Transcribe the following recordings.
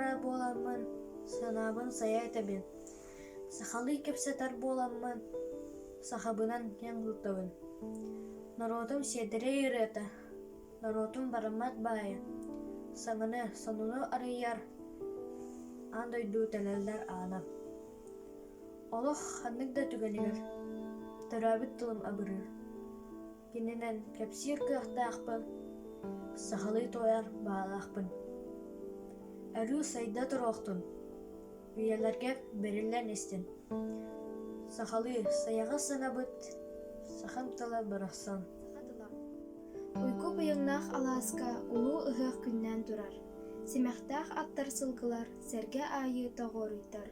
саҥарар буоламмын, санаабын сайа этэбин, сахалыы кэпсэтэр буоламмын, сахабынан киэн туттабын. Норуотум сиэдэрэй ырыата, норуотум бараммат баайа, саҥаны, сонуну арыйар аан дойду тэлэллэр аана. Олох ханнык да түгэнигэр төрөөбүт тылым абырыыр. Кининэн кэпсиир кыахтаахпын, сахалыы туойар баҕалаахпын. Өрүү сайда туруохтун, үйэлэргэ бэриллэн истин. Сахалыы сайаҕас саҥабыт, сахам тыла барахсан. Уйгу быйаҥнаах алааска улуу ыһыах күннээн турар, симэхтээх аттар сылгылар сэргэ аайы тоҕуоруйдар.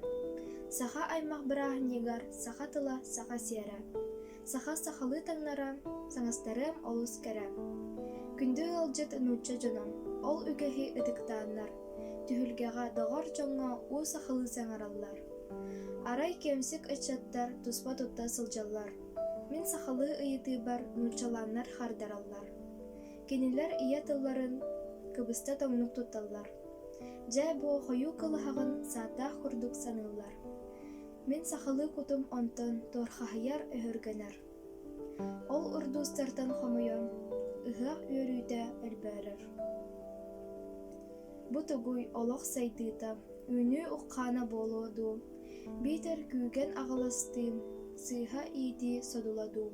Саха аймах бырааһынньыгар саха тыла саха сиэрэ, саха сахалыы таҥнара, саҥастарыам олус кэрэ. Күндү ыалдьыт нуучча дьоно, ол үгэһи ытыктааннар, түһүлгэҕэ доҕор дьоҥҥо уу сахалыы саҥараллар. Арай киэмсик ыччаттар туспа тутта сылдьаллар. Мин сахалыы ыйытыыбар нууччалааннар хардараллар. Кинилэр ийэ тылларын кыбыста тоҥнук тутталлар. Дьэ, бу хойуу кылыһаҕын саатаах курдук саныыллар. Мин сахалыы кутум онтон туорхаһыйар өһүргэнэр. Ол урдуустартан хомойон, ыһыах үөрүүтэ өлбөөрөр. Бу тугуй олох сайдыыта, үүнүү уххаана буолуо дуу, биитэр күүгэн аҕыластыым, сыыһа иитии содула дуу.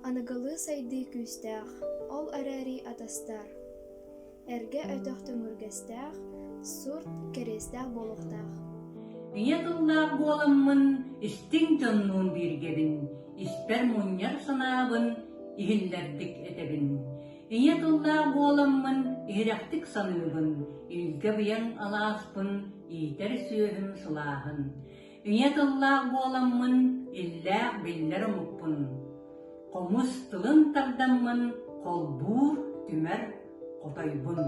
Аныгылыы сайдыы күүстээх, ол эрээри атастар. Эргэ өтөх төҥүргэстээх, сурт кэриэстээх буолуохтаах. Ийэ тыллаах буоламмын, истиҥ дьоннуун бииргэбин, испэр мунньар санаабын иһиллэрдик этэбин. Ийэ тыллаах буоламмын, иһирэхтик саныыбын, илгэ быйаҥ алааспын, иитэр сүөһүм сылааһын. Ийэ тыллаах буоламмын, иллээх биллэр омукпун. Хомус тылын тардаммын, холбуур, түмэр хотойбун.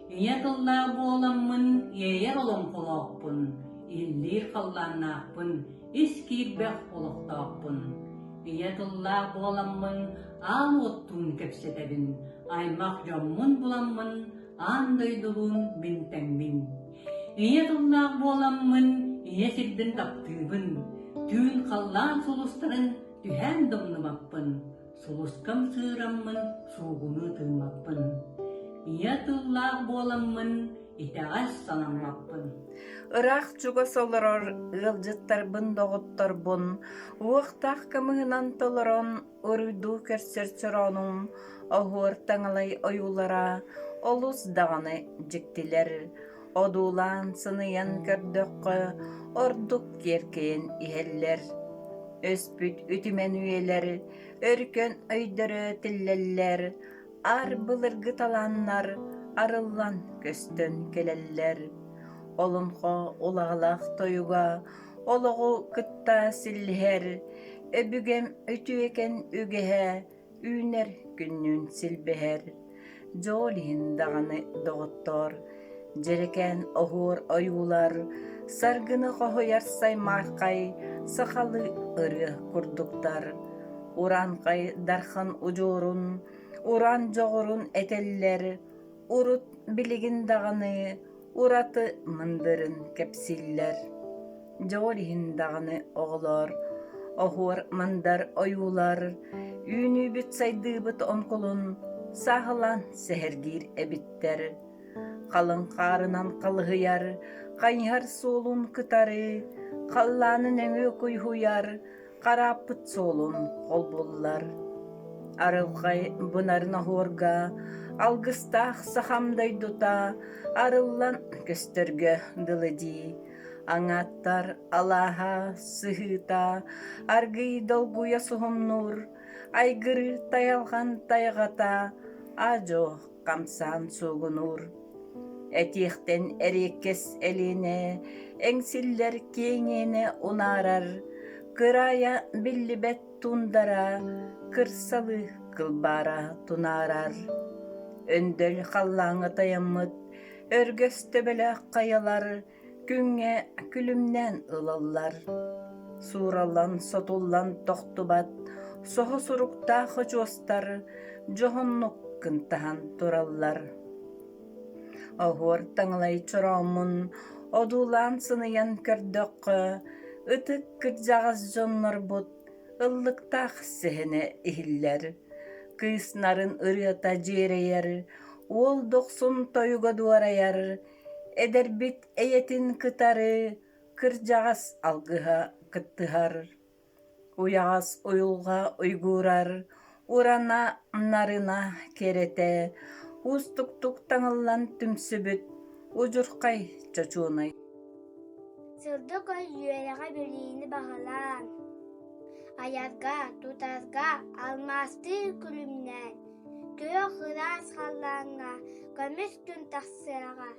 Ийэ тыллаах буоламмын, иэйэр олоҥхолоохпун, иһиллиир халлааннаахпын, ис киирбэх олохтоохпун. Ийэ тыллаах буоламмын, аал уоттуун кэпсэтэбин, аймах дьоммун буламмын, аан дойдулуун мин тэҥмин. Ийэ тыллаах буоламмын, ийэ сирбин таптыыбын, түүн халлаан сулустарын түһээн домнубаппын, сулускам сыыраммын, суугунуу тыыммаппын. Ийэ тыллаах буоламмын, итэҕэс санаммаппын. Ыраах чугас олорор ыалдьыттарбын, доҕотторбун уохтаах кымыһынан толорон уруйдуу көрсөр чороонум оһуор таҥалай ойуулара олус даҕаны дьиктилэр. Одуулаан сыныйан көрдөххө, ордук киэркэйэн иһэллэр. Өспүт үтүмэн үйэлэр өркөн өйдөрө тиллэллэр, аар былыргы талааннар арыллан көстөн кэлэллэр. Олоҥхо улаҕалаах тойуга олоҕу кытта силлиһэр, өбүгэм үтүөкэн үгэһэ үүнэр күннүүн силбэһэр. Дьол иһин даҕаны доҕоттоор, дьэрэкээн оһуор ойуулар, саргыны хоһуйар саймаархай сахалыы ырыа курдуктар. Ураанхай дархан удьуорун, уран дьоҕурун этэллэр, урут билигин даҕаны ураты мындырын кэпсииллэр. Дьоҕур иһин даҕаны оҕолоор, оһуор-мандар ойуулар, үүнүүбүт-сайдыыбыт оҥкулун сааһылаан сэһэргиир эбиттэр. Халыҥ хаарынан халыһыйар, хайыһар суолун кытары, халлааны нөҥүө куйуһуйар, харааппыт суолун холбуллар. Арылхай бунарын оһуорга алгыстаах сахам дойдута арыллан көстөргө дылы дии. Аҥааттар алааһа сыһыыта аргыый долгуйа суһумнуур, айгырыыр тайалҕан тайҕата аа-дьуо хамсаан суугунуур. Этиэхтэн эриэккэс Элиэнэ эҥсиллэр киэҥ иэнэ унаарар, кыраайа биллибэт туундара кырсалыы кылбаара тунаарар. Өндөл халлааҥҥа тайаммыт өргөс төбөлөөх хайалар күҥҥэ күлүмнээн ылаллар. Суураллан, сотуллан тохтубат соһо суруктаах очуостар дьоһуннук кынтаһан тураллар. Оһуор таҥалай чорооммун одуулаан сыныйан көрдөххө, ытык кырдьаҕас дьоннорбут ыллыктаах сэһэнэ иһиллэр. Кыыс нарын ырыата дьиэрэйэр, уол дохсун тойуга дуорайар, эдэрбит эйэтин кытары кырдьаҕас алгыһа кыттыһар. Уйаҕас уйулҕа уйгуурар, урана нарына кэрэтэ, уустуктук таҥыллан түмсүбүт удьурхай чочуонай. Сырдык өй үөрэҕэ билиини баһылаан, айарга, тутарга алмаастыы күлүмнээн, күөх ыраас халлааҥҥа көмүс күн тахсыаҕа,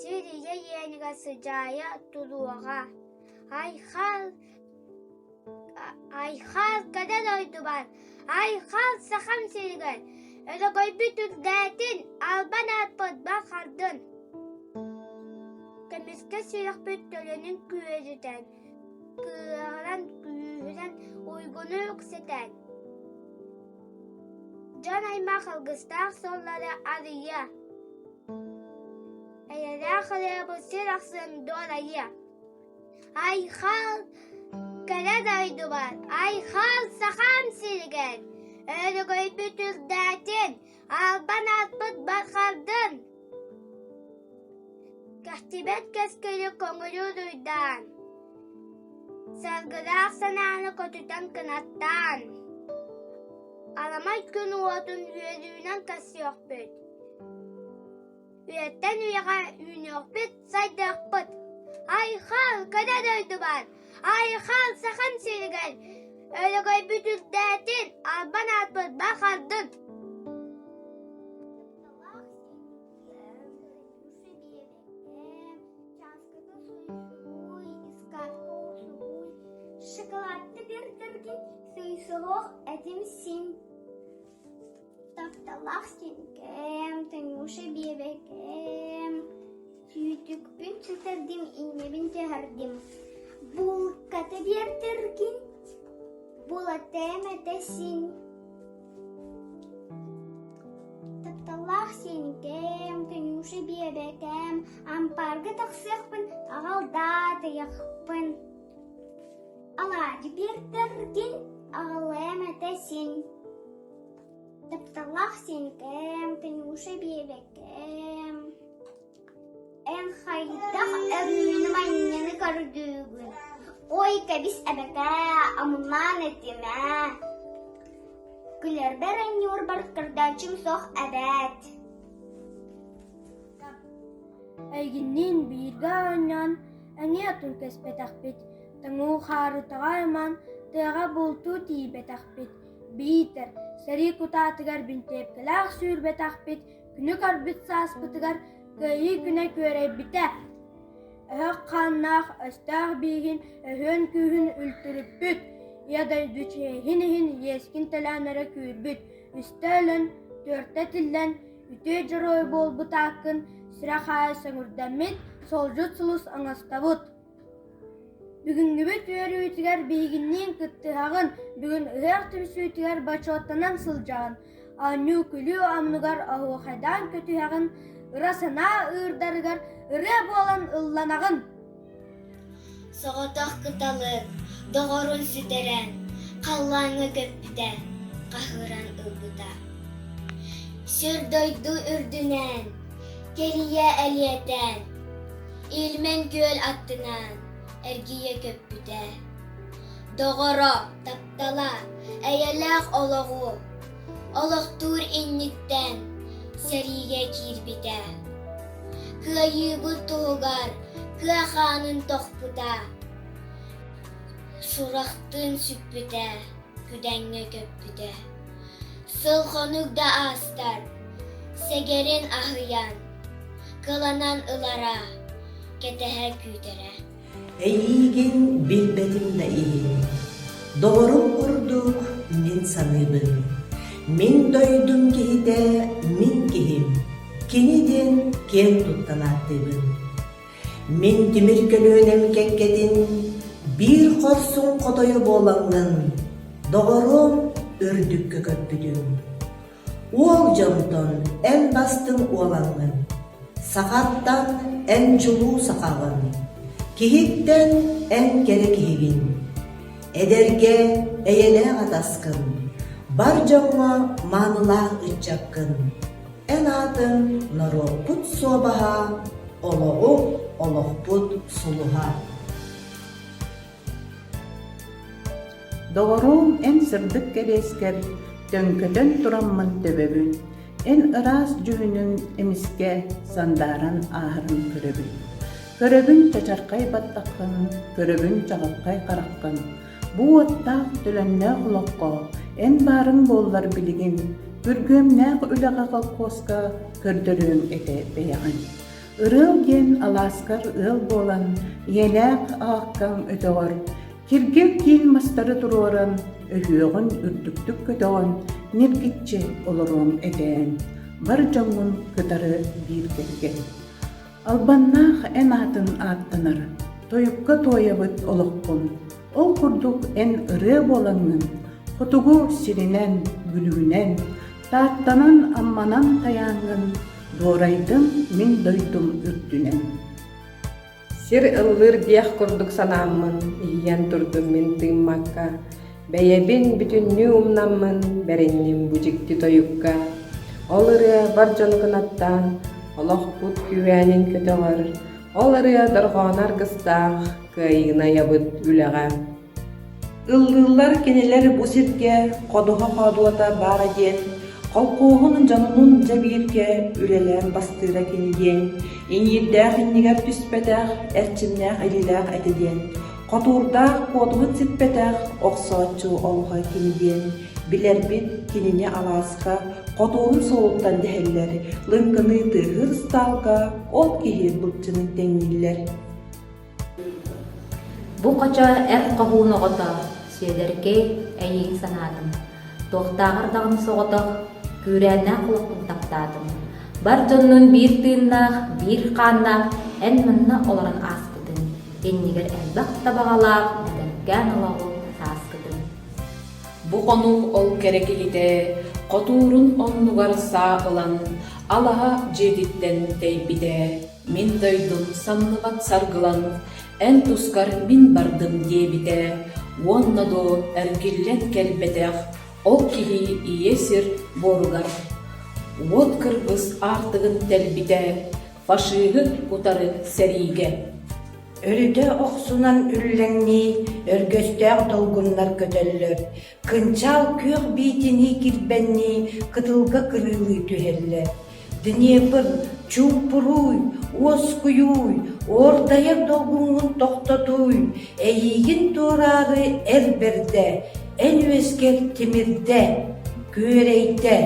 сир ийэ иэнигэр сыдьаайа туруоҕа. Айхал, айхал кэрэ дойдубар, айхал Сахам сиригэр, өрөгөйбүт үрдээтин, албан ааппыт бахардын. Көмүскэ сүрэхпит төлөнүн күөрүтэн, кыаҕыран күүһүрэн уйгуну үксэтэн, дьон аймах алгыстаах суоллары арыйа, эйэлээх ырыабыт сир ахсын дуорайыа. Айхал кэрэ дойдубар, айхал Сахам сиригэр, өрөгөйбүт үрдээтин, албан аатпыт бархардын! Кэхтибэт кэскили көҥүлү уруйдаан, саргылаах санааны көтүтэн кынаттаан, аламай күн уотун үөрүүнэн көрсүөхпүт. Үйэттэн үйэҕэ үүнүөхпүт, сайдыахпыт. Айхал кэрэ дойдубар, айхал Сахам сиригэр, өрөгөйбүт үрдээтин, албан аатпыт бахардын! Шоколадты бердірген сыйсылық этим син. Тапталлаах сиэнкэм, Танюша биэбэкэм, сүүтүкпүн сүтэрдим, иннибин түһэрдим. Булката биэрдэргин, булатыам этэ син. Тапталлаах сиэнкэм, Танюша биэбэкэм, ампаарга тахсыахпын, аҕал даа тыйахпын. Алаадьы биэрдэргин, аҕалыам этэ син. Тапталлаах сиэнкэм, Танюша биэбэкэм, эн хайдах өрүүнү-манньаны көрдүүгүн? Ой, кэбис эбэтээ, омуннаан этимэ. Күлэрбэр анньуурбар көрдөөччүм суох эбээт. Эйигинниин бииргэ оонньоон эҥиэ отун кэспэтэхпит, тоҥуу хаарытаҕа аймаан тыаҕа бултуу тиийбэтэхпит, биитэр сэрии кутаатыгар бинтиэпкэлээх сүүрбэтэхпит, күнү көрбүт сааспытыгар Кыайыы күнэ күөрэйбитэ. Өһөх хааннаах өстөөх бииһин өһүөн күүһүн үлтүрүппүт, Ийэ дойду чиэһин иһин иэскин төлөөн эрэ күүрбүт, үстэ өлөн, түөртэ тиллэн, үтүө дьоруой буолбут ааккын сүрэх аайы сөҥүрдэммит, суолдьут сулус оҥостобут. Бүгүҥҥүбүт үөрүүтүгэр биһигинниин кыттыһаҕын, бүгүн ыһыах түмсүүтүгэр бочуоттанан сылдьаҕын, оонньуу-күлүү оннугар оһуохайдаан көтүһэҕин, ыра санаа ыырдарыгар ырыа буолан ылланаҕын. Соҕотох кыталык доҕорун сүтэрэн, халлааҥҥа көппүтэ, хаһыыран ылбыта. Сир дойду үрдүнэн, кэрийэ элиэтээн, Ильмень күөл аттынан эргийэ көппүтэ. Доҕоро, таптала, эйэлээх олоҕу олохтуур инниттэн сэриигэ киирбитэ. Кыайыыбыт туһугар кыа хаанын тохпута, сурахтыын сүппүтэ, күдэҥҥэ көппүтэ. Сыл-хонук да аастар, сэгэрин аһыйан, кыланан ылара, кэтэһэ күүтэрэ. Эйиигин билбэтим да иһин, доҕорум курдук мин саныыбын. Мин дойдум киһитэ мин киһим, кини диэн киэн туттан ааттыыбын. Мин тимир көлүөнэм кэккэтин биир хорсун хотойу буолаҥҥын, доҕоруом үрдүккэ көппүтүҥ. Уол дьонтон эн бастыҥ уолаҥҥын, сахаттан эн чулуу сахаҕын, киһиттэн эн кэрэ киһигин, эдэргэ эйэлээх атаскын, бар дьоҥҥо маанылаах ыччаккын, эн аатыҥ норуоппут суобаһа, олоҕу олохпут сулуһа. Доҕоруом, эн сырдык кэриэскэр төҥкөтөн тураммын төбөбүн, эн ыраас дьүһүнүҥ эмискэ сандааран ааһарын көрөбүн. Көрөбүн чачархай баттаххын, көрөбүн чаҕылхай хараххын. Бу уоттаах төлөннөөх олоххо эн баарыҥ буоллар билигин, күргүөмнээх үлэҕэ холкуоска көрдөрүөҥ этэ бэйэҕин. Ырыал диэн алааскар ыал буолан, ийэлээх аҕаккаҥ өтөҕөр, киргил киин мастары туруоран, өһүөҕүн үрдүктүк көтөҕөн, ньиргиччи олоруоҥ этээн, бар дьоҥҥун кытары биир кэргэн. Албаннаах эн аатын ааттанар, тойукка туойабыт олоххун, ол курдук эн ырыа буолаҥҥын, хотугу сиринэн, Бүлүүнэн, Тааттанан, Амманан тайааҥҥын, Дуорайдым мин дойдум үрдүнэн. Сир ыллыыр диэх курдук санааммын, иһийэн турдум мин тыыммакка, бэйэбин бүтүннүү умнаммын бэринним бу дьикти тойукка. Ол ырыа бар дьону кынаттаан, олохпут күүрээнин көтөҕөр, ол ырыа дорҕооно аргыстаах, кыайыыны айабыт үлэҕэ. Ыллыыллар кинилэр бу сиргэ ходуһа хоодуота баара диэн, холкуоһун дьонунуун дьэ бииргэ үлэлээн бастыыра кини диэн, иҥиирдээх иннигэр түспэтэх, эрчимнээх илиилээх этэ диэн, хотуурдаах куотуһун сиппэтэх охсооччу олуһа кини диэн, билэрбит кинини алааска хотуурун суолуттан дэһэллэр, лыҥкыныы тыаһыыр ыстаалга ол киһи былчыҥын тэҥнииллэр. Бу хочо эр хоһуун оҕото, Сүөдэркэй, эйиигин санаатым, туохтааҕар даҕаны соҕотох, күүрээннээх олохпун таптаатым. Бар дьоннуун биир тыыннаах, биир хааннаах эн манна олорон ааспытыҥ, иннигэр элбэх табаҕалаах эдэркээн олоҕу сааскытыҥ. Бу хонуу ол кэрэ киһитэ хотуурун оннугар саа ылан алаһа дьиэтиттэн тэйбитэ. Мин дойдум самныбат саргылан, эн тускар мин бардым диэбитэ уонна дуо эргиллэн кэлбэтэх ол киһи ийэ сир буоругар уот кыргыс аартыгын тэлбитэ фашиһы утары сэриигэ. Өрүтэ охсунан үллэҥнии өргөстөөх долгуннар көтөллөр, кынчаал күөх биитинии килбэннии кытылга кырыылыы түһэллэр. Днепр, чуумпурууй, уоскуйууй, уордайар долгуҥҥун тохтотууй, эйиигин туораары эр бэрдэ, эн үөскэр тимирдэ, күөрэйдэ.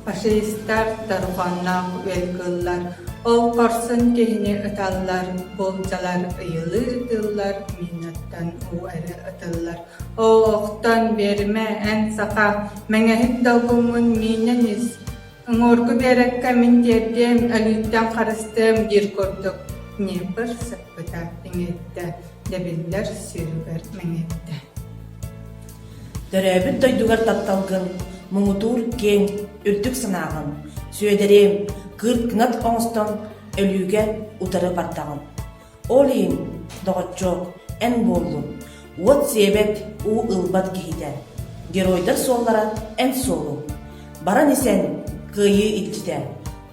Фашистар дорҕоонноох үөл кыыллар, ол хорсун киһини ыталлар, булдьалар ыйылыы ытыыллар, минаттан уу эрэ ытыллар. Оо, охтон биэримэ, эн саха, мэҥэһик долгуҥҥун миинэн ис, уҥуоргу биэрэккэ мин тиэрдиэм, өлүүттэн харыстыам диир курдук Днепр сыппыта иҥиэттэ, дэбиллэр сүүрүгэр мэҥиэттэ. Төрөөбүт дойдугар тапталгын, муҥутуур киэҥ, үрдүк санааҕын, Сүөдэриэм, кыырт кынат оҥостон өлүүгэ утары бардаҕын. Ол иһин, доҕоччуок, эн буоллун, уот сиэбэт, уу ылбат киһитэ. Геройдар суоллара эн суолуҥ. Баран исэн, кыайыы илдьитэ.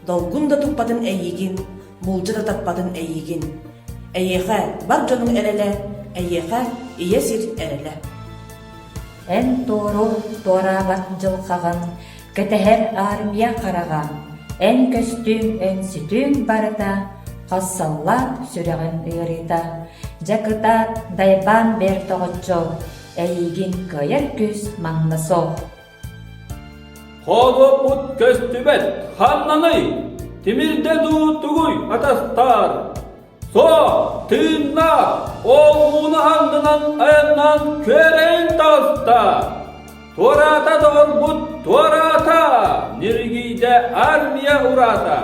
Долгун да туппатын эйиигин, булдьа да таппатын эйиигин. Эйиэхэ бар дьонуҥ эрэлэ, эйиэхэ ийэ сир эрэлэ. Эн туору туораабат дьылҕаҕын кэтэһэр армия хараҕа, эн көстүүҥ, эн сүтүүҥ барыта хас саллаат сүрэҕин ыарыыта. Дьэ кытаат, дайбаан бэр доҕоччуок, эйиигин кыайар күүс манна суох. Хоруоппут көстүбэт, ханнаный? Тимирдэ дуу тугуй атастаар? Суох, тыыннаах, ол ууну аннынан айаннаан күөрэйэн таҕыста. Туораата доҕорбут, туораата, ньиргийдэ армия ураата.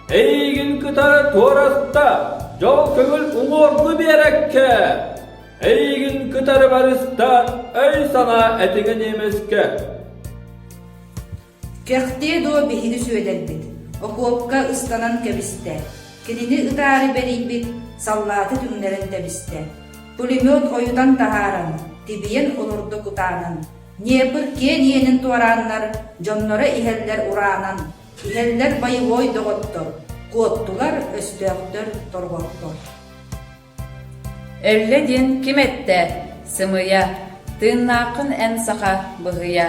Эйигин кытары туораста, дьол көҥүл уҥуоргу биэрэккэ. Эйигин кытары барыста, өй-санаа этиҥэ немецкэ. Кэхтиэ дуо биһиги Сүөдэрбит, окуопка ыстанан кэбистэ, кинини ытаары бэрийбит саллааты түҥнэрэн тэбистэ, пулемет ойутан таһааран, тибийэн олордо кутаанан, Днепр киэн иэнин туорааннар, дьонноро иһэллэр ураанан, иһэллэр боевой доҕоттор, куоттулар өстөөхтөр торҕоттор. Өллө диэн ким эттэ? Сымыйа, тыыннааххын эн саха быһыйа,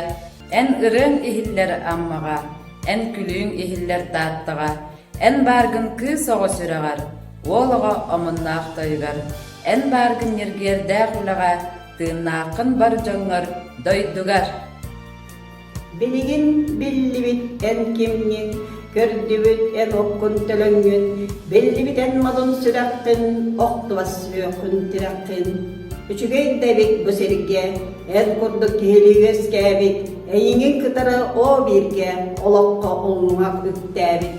эн ырыаҥ иһиллэр Аммаҕа, эн күлүүҥ иһиллэр Тааттаҕа, эн бааргын кыыс оҕо сүрэҕэр, уол оҕо омуннаах тойугар, эн бааргын ньиргиэрдээх үлэҕэ, тыыннааххын бар дьоҥҥор, дойдугар. Билигин биллибит эн кимҥин, көрдүбүт эн оккун төлөҥҥүн, биллибит эн модун сүрэххин, охтубас сүөххүн тирэххин. Үчүгэй да эбит бу сиргэ, эн курдук киһилии үөскээбит, эйигин кытары оо бииргэ олоххо уллуҥах үктээбит.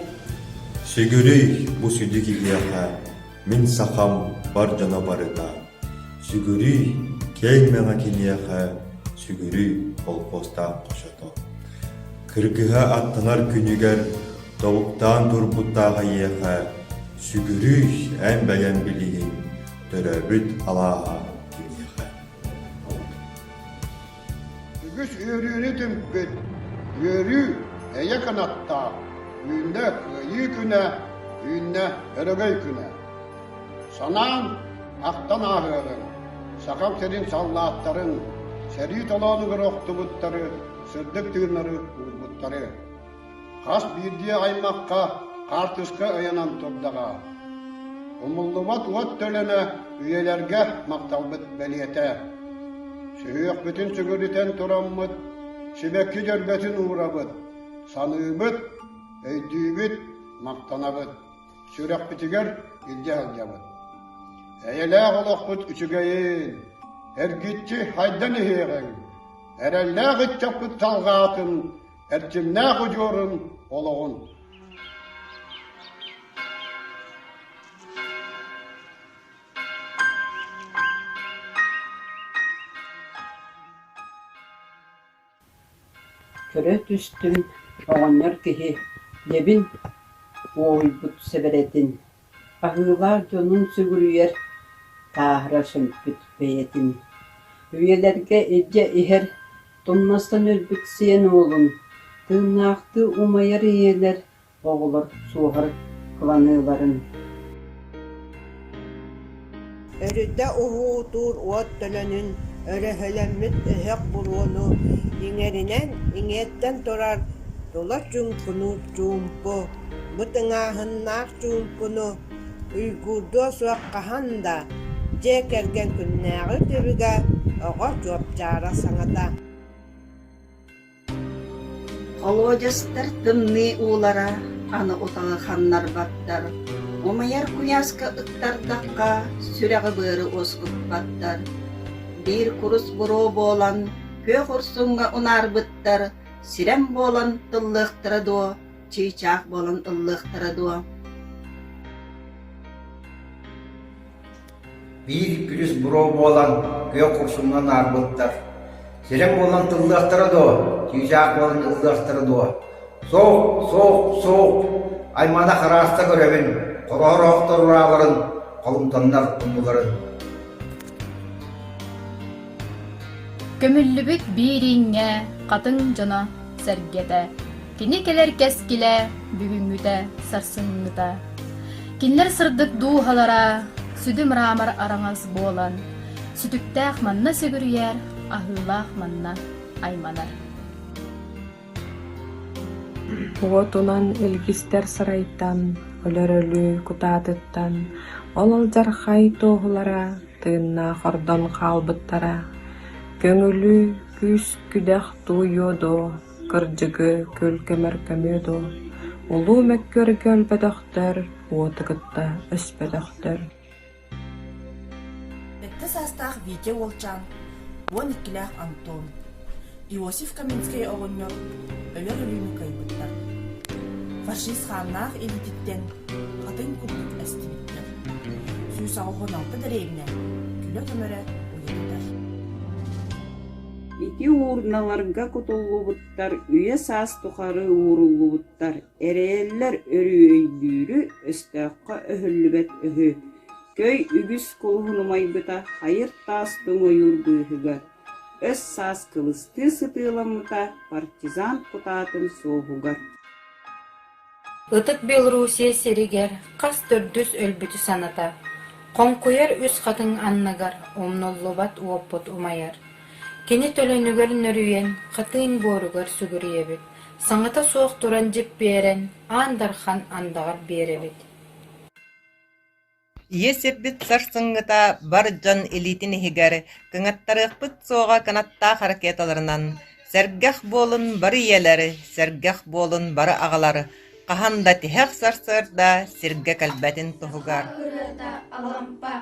Сүгүрүй бу сүдү киһиэхэ, мин сахам бар дьоно барыта. Сүгүрүй киэҥ мэҥэ киниэхэ, сүгүрүй холкуостаах хочото. Кыргыһа аттанар күнүгэр тобуктаан турбуттаах эйиэхэ, сүгүрүй эн бэйэҥ билигин төрөөбүт алааһа киниэхэ. Үгүс үөрүүнү түмпүт, үөрүү эйэ кынаттаах, үүннэ Кыайыы күнэ, үүннэ Өрөгөй күнэ. Санаан, ахтан ааһыаҕыҥ, Сахам сирин саллааттарын, сэрии толоонугар охтубуттары, сырдык тыыннары уурбуттары. Хас биирдии аймахха хаартыска ыйанан турдаҕа. Умуллубат уот төлөнө үйэлэргэ махталбыт бэлиэтэ. Сүһүөхпүтүн сүгүрүтэн тураммыт, сибэкки дьөрбөтүн уурабыт, саныыбыт, өйдүүбүт, махтанабыт, сүрэхпитигэр илдьэ сылдьабыт. Эйэлээх олохпут үчүгэйин, эргиччи хайдан иһиэҕиҥ, эрэллээх ыччаппыт салҕаатын, эрчимнээх удьуорун олоҕун. Көрө түстүм оҕонньор киһи дьэбин уоһуйбут сэбэрэтин, аһыылаах дьонун сүгүрүйэр тааһыра сөҥпүт бэйэтин, үйэлэргэ илдьэ иһэр тумнастан өлбүт сиэн уолун, тыыннаахтыы умайар ийэлэр оҕолор суоһар кыланыыларын Өрүтэ уһуутуур уот төлөнүн, өрөһөлөммүт өһөх буруону иҥэринэн иҥиэттэн турар тула чуҥкунуур чуумпу, бу тыҥааһыннаах чуумпуну уйгуурдуо суох хаһан да, дьиэ кэргэн күннээҕи түбүгэ, оҕо чуопчаара саҥата. Холуодьастар тымныы уулара аны утаҕы ханнарбаттар, умайар куйааска ыктардахха сүрэҕи-быары уоскуппаттар. Биир курус буруо буолан күөх урсуҥҥа унаарбыттар, сирэм буолан тыллыахтара дуо, чыычаах буолан ыллыахтара дуо? Биир күрүс буруо буолан күөх курсуҥҥа наарбыттар. Сирэм буолан тыллыахтара дуо, чыычаах буолан ыллыахтара дуо? Суох, суох, суох! Аймана харааста көрөбүн, хороһор оһохтор урааларын, холумтаннар тумнуларын. Көмүллүбүт биир ииҥҥэ хатыҥ дьоно сэргэтэ, кини кэлэр кэскилэ бүгүҥҥүтэ сарсыҥҥыта. Кинилэр сырдык дууһалара сүдү мрамор араҥас буолан, сүтүктээх манна сүгүрүйэр, аһыылаах манна айманар. Уотунан илгистэр сарайтан, өлөр өлүү кутаатыттан, ол алдьархай туоһулара тыыннаах ордон хаалбыттара. Көҥүлү күүс-күдэх тууйуо дуо, кырдьыгы күл-көмөр көмүө дуо, улуу мөккүөргэ өлбөтөхтөр, уоту кытта өспөтөхтөр. Сэттэ саастаах Витя уолчаан, 12-лээх Антон, Иосиф Каменскай оҕонньор өлөр өлүүнү кыайбыттар. Фашист хааннаах илиититтэн хатыҥ курдук эстибиттэр. 186 дэриэбинэ күлэ-көмөрө уйатытар. Ити уурналарга кутуллубуттар үйэ-саас тухары ууруллубуттар, эрэйэллэр өрүү өйдүүрү, өстөөххө өһүллүбэт өһү. Көй үгүс кулуһун умайбыта хайыр таас туҥ ойуур быыһыгар, өс саас кылыстыы сытыыламмыта партизан кутаатын суоһугар. Ытык Белоруссия сиригэр хас төрдүс өлбүтү саната, хоҥкуйар үс хатыҥ анныгар умнуллубат уоппут умайар. Кини төлөнүгэр нөрүйэн, хатыҥ буоругар сүгүрүйэбит, саҥата суох туран дьиппиэрэн, Аан Дархан андаҕар биэрэбит. Ийэ сирбит сарсыҥҥыта бар дьон илиитин иһигэр кыҥаттарыахпыт суоҕа кынаттаах ракеталарынан «Сэргэх буолун бары ийэлэр, сэргэх буолун бары аҕалар, хаһан да тиһэх сарсыарда сиргэ кэлбэтин туһугар» ырыата Алампа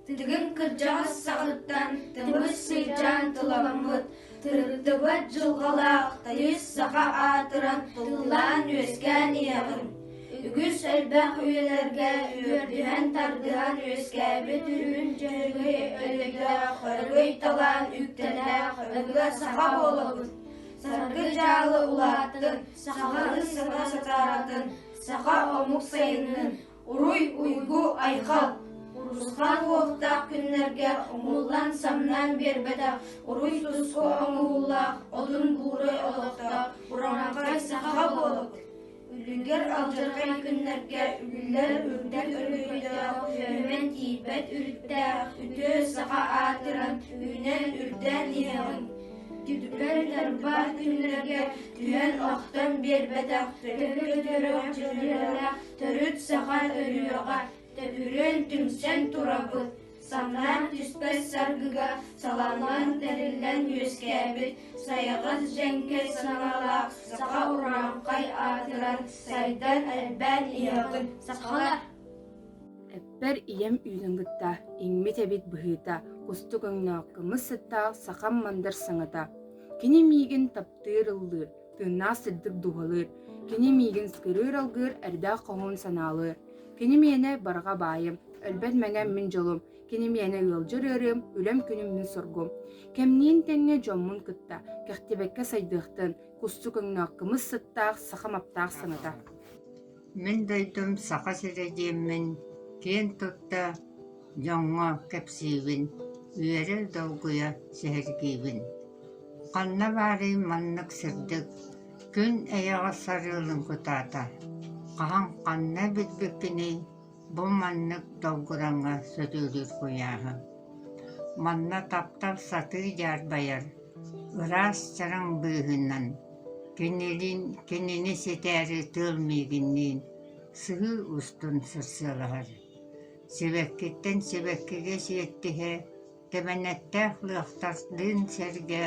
Тыгын кырдьаҕас саҕыттан тымыр сыдьаан тыламмыт, тырыттыбат дьылҕалаах тыйыс саха аатыран тыллаан-үөскээн иһэҕин. Үгүс элбэх үйэлэргэ үөрдүһэн-тардыһан үөскээбит үрүҥ дьөһөгөй өлөгөөх, өрөгөй талаан үктэлээх өбүгэ саха буолабыт. Саргы дьаалы улааттын, саханы саха сатаатын, саха омук сайыннын, Уруй-уйгу айхал! Урусхан уохтаах күннэргэ умуллан-самнан биэрбэтэх уруй-туску оҥоһуулаах одун буурай олохтоох ураҥхай саха буолабыт. Үлүгэр алдьархай күннэргэ үллэр үрдэл өрөгөйдөөх, үөмэн тиийбэт үрүттээх үтүө саха аатыран үүнэн-үрдээн иһэҕин. Түбэр-тарбар күннэргэ түһэн-охтон биэрбэтэх төлө-көтөрөх дьыллардаах Төрүт саха төрүөҕэ, төбүрүөн түмсэн турабыт, самнаан түспэт саргыга салаллан тэриллэн үөскээбит сайаҕас дьэҥкэ санаалаах саха урааҥхай аатыран сайдан элбээн иһэҕин сахалар Эппэр ийэм үүнэн кытта иҥмит эбит быһыыта, кустук өҥнөөх кымыс сыттаах сахам мандар саҥата. Кини миигин таптыыр ыллыыр, тыыннаах сырдык дууһалыыр, кини миигин скырыыр-алгыыр, эрдээх хоһуун санаалыыр. Кини миэнэ барҕа баайым, өлбөт мэҥэм мин дьолум, кини миэнэ ыалдьар ыарыым, үлэм күнүм мин соргум. Кэмниин тэҥҥэ дьоммун кытта, кэхтибэккэ сайдыахтын, кустук өҥнөөх кымыс сыттаах сахам аптаах саҥата. Мин дойдум Саха сирэ диэммин киэн тутта дьоҥҥо кэпсиибин, үөрэ-долгуйа сэһэргиибин. Ханна баарый маннык сырдык, күн эйэҕэс сарыалын кутаата, хаһан ханна билбиккиний бу маннык долгураҥҥа сөтүөлүүр куйааһы. Манна таптал сатыы дьаарбайар, ыраас чараҥ быыһынан, кинилиин кинини ситээри тыал миигинниин сыһыы устун сырсыалаһар. Сибэккиттэн сибэккигэ сиэттиһэ Тэбэнэттээх лыахтардыын сэргэ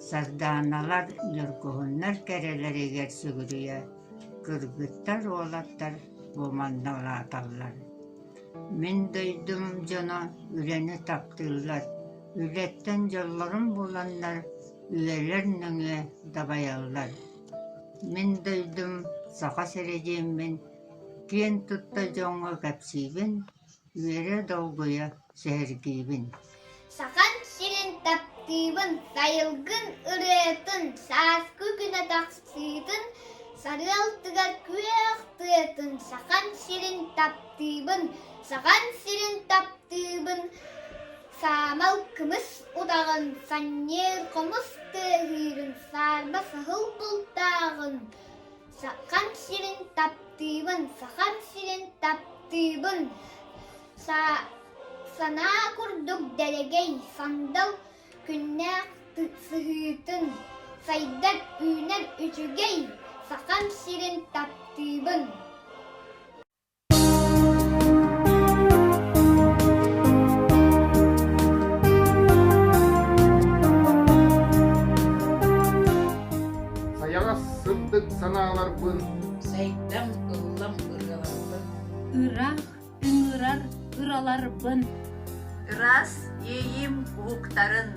сардааналар, ньургуһуннар кэрэлэригэр сүгүрүйэ кыргыттар, уолаттар бу манна улааталлар. Мин дойдум дьоно үлэни таптыыллар, үлэттэн дьоллорун буланнар үйэлэр нөҥүө дабайаллар. Мин дойдум Саха сирэ диэммин киэн тутта дьоҥҥо кэпсиибин, үөрэ-долгуйа сэһэргиибин. Сахан сирин таптыыбын, сайылгын ырыатын, сааскы күнэ тахсыытын, сарыал тыгар күөх тыатын, Сахан сирин таптыыбын, Сахан сирин таптыыбын, саамал кымыс удаҕын, санньыар хомус тыаһыырын, саарба саһыл бултааҕын, Сахан сирин таптыыбын, Сахам сирин таптыыбын, Санаа курдук дэлэгэй сандал күннээх сыһыытын, сайдар үүнэр үчүгэй Сахам сирин таптыыбын. Сайаҕас сырдык санааларбын Сайдам ыллам ырыаларбын Ыраах ыҥырар ыраларбын Ыраас иэйиим уһуктарын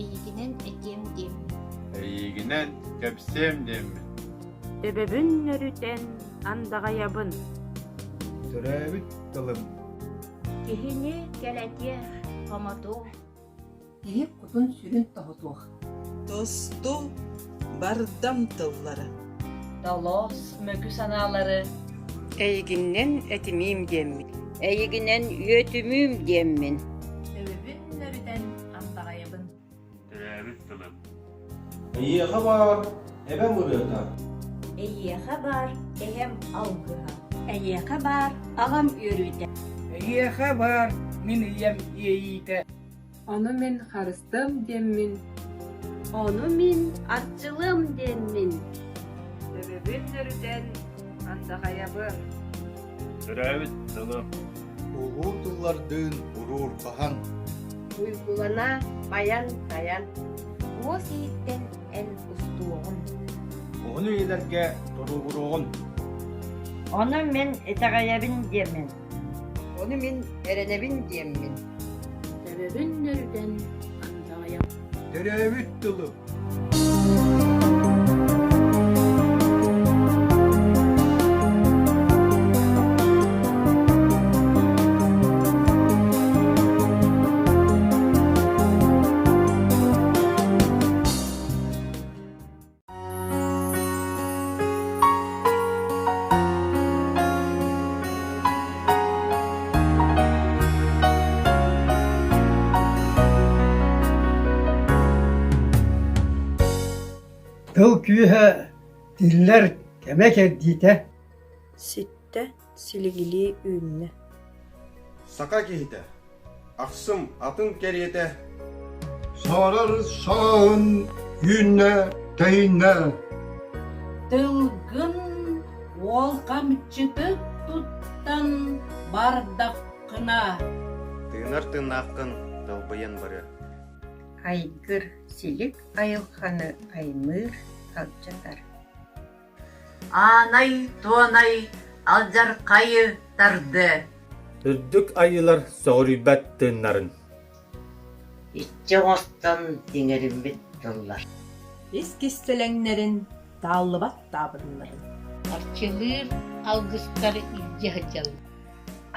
Эйигинэн этиэм диэммин Эйигинэн кэпсиэм диэммин Төбөбүн нөрүтэн андаҕайабын Төрөөбүт тылым Киһини кэлэтиэх хомотуох. Киһи кутун-сүрүн тоһутуох. Тосту бардам тыллары. Толоос мөкү санаалары. Эйигиннэн этимиим диэммин. Эйигинэн үөтүмүүм диэммин. Төбөбүн нөрүтэн андаҕайабын. Төрөөбүт тылым. Эйиэхэ баар эбэм ырыата. Эйиэхэ баар эһэм алгыһа. Эйиэхэ баар аҕам үөрүүтэ. Эйиэхэ баар мин ийэм иэйиитэ. Ону мин харыстыам диэммин Ону мин арчылыам диэммин Төбөбүн нөрүтэн андаҕайабын. Төрөөбүт тылым. Улуу тыллардыын уруурҕаһан Уйгулана байан-тайан Уос иһиттэн эн устуоҕун Уһун үйэлэргэ туругуруоҕун Ону мин итэҕэйэбин диэммин Ону мин эрэнэбин диэммин Төбөбүн нөрүтэн андаҕайам Төрөөбүт тылым. Тыл күүһэ тиллэр кэмэ-кэрдиитэ. Ситтэ, силигилии үүннэ. Саха киһитэ ахсым атын кэриэтэ Саарар сааһын үүннэ, тэйиннэ. Тылгын уолҕамчытык туттан бардаххына Тыынар тыыннааххын далбайан барыа. Айгыр силик айылҕаны аймыыр, алдьатар. Аанай-туонай алдьархайы тардыа. Үрдүк айыылар сөҕүрүйбэт тыыннарын. Иччи оҥостон иҥэриммит тыллар. Ис кистэлэҥнэрин, тааллыбат таабырыннарын. Арчылыыр алгыстар илдьэ сылдьаллар.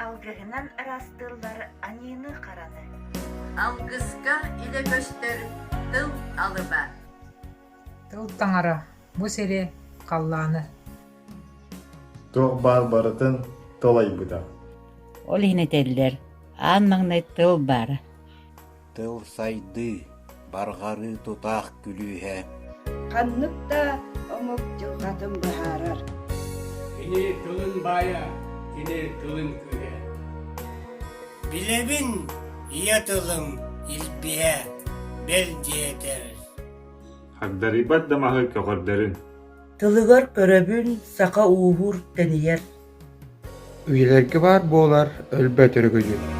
Алгыһынан ыраастыыллар аньыыны-хараны. Алгыска илэ көстөр тыл алыба. Тыл таҥара, бу сири, халлааны Туох баар барытын тыл айбыта. Ол иһин этэллэр, аан маҥнай тыл баара. Тыл сайдыы, барҕарыы тутаах күлүүһэ. Ханнык да омук дьылҕатын быһаарар. Кини тылын баайа, кини тылын күүһэ. Билэбин ийэ тылым илбиһэ, бэл диэтэр. Хагдарыйбат да маһы көҕөрдөрүн. Тылыгар көрөбүн саха ууһуур тэнийэр Үйэлэргэ баар буолар өлбөт өрөгөйү.